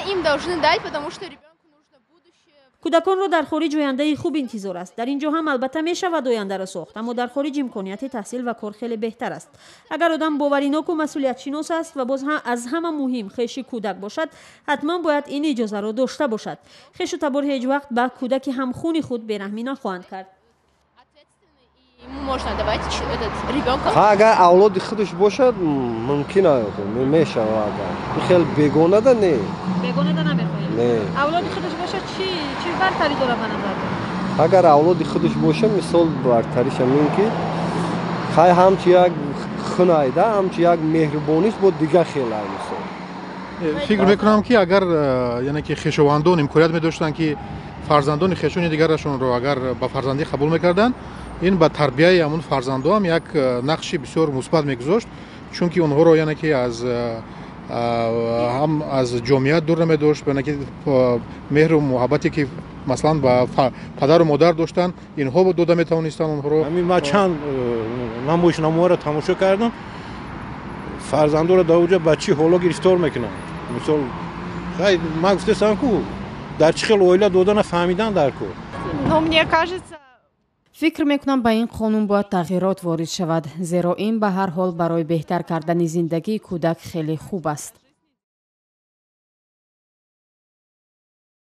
Им должны дать, потому что ребенку нужно будущее. Кӯдаконро дар хориҷ ояндаи хуб интизор аст. Дар ин ҷо ҳам албатта мешавад ояндаро сохт, аммо дар хориҷ имконияти таҳсил ва кор хеле беҳтар аст. Агар одам бовариноку масъулиятшинос аст ва боз аз ҳама муҳим хеши кӯдак бошад, ҳатман бояд ин иҷозаро дошта бошад. Хешу табор ҳеҷ вақт ба кӯдаки ҳамхуни худ бераҳмӣ нахоҳанд кард. Ему можно давать этот ребенка. Агар авлоди худаш бошад, мумкин мешавад. Агар хел бегонада, не. Бегонада намехоҳед? Не. Авлоди худаш бошад, чӣ бартарӣ дорад ба назар? Агар авлоди худаш боша, мисол, бартариш ҳамин ки хай ҳамчи як хунайда, ҳамчи як меҳрубониш бо дигар хелай, мисол. Фикр мекунам, ки агар яъне ки хешовандон имконият медоштанд, ки фарзандони хешони дигарашонро агар ба фарзандӣ қабул мекарданд, ин ба тарбияи ҳамун фарзандо ҳам як нақши бисёр мусбат мегузошт, чунки онҳоро яъне ки аз ҳам аз ҷомеа дур намедошт, яъне ки меҳру муҳаббате, ки масалан ба падару модар доштанд, инҳо дода метавонистанд онҳоро. Ҳамин ман чанд намоишномаҳоро тамошо кардам, фарзандоро дар оҷа ба чӣ ҳоло гирифтор мекунанд. Мисол, хай, ман гуфтастам, ку дар чӣ хел оила додана фаҳмидан дар кор. Но мне кажется, Фикр мекунам, ба ин қонун бояд тағйирот ворид шавад, зеро ин ба ҳар ҳол барои беҳтар кардани зиндагии кӯдак хеле хуб аст.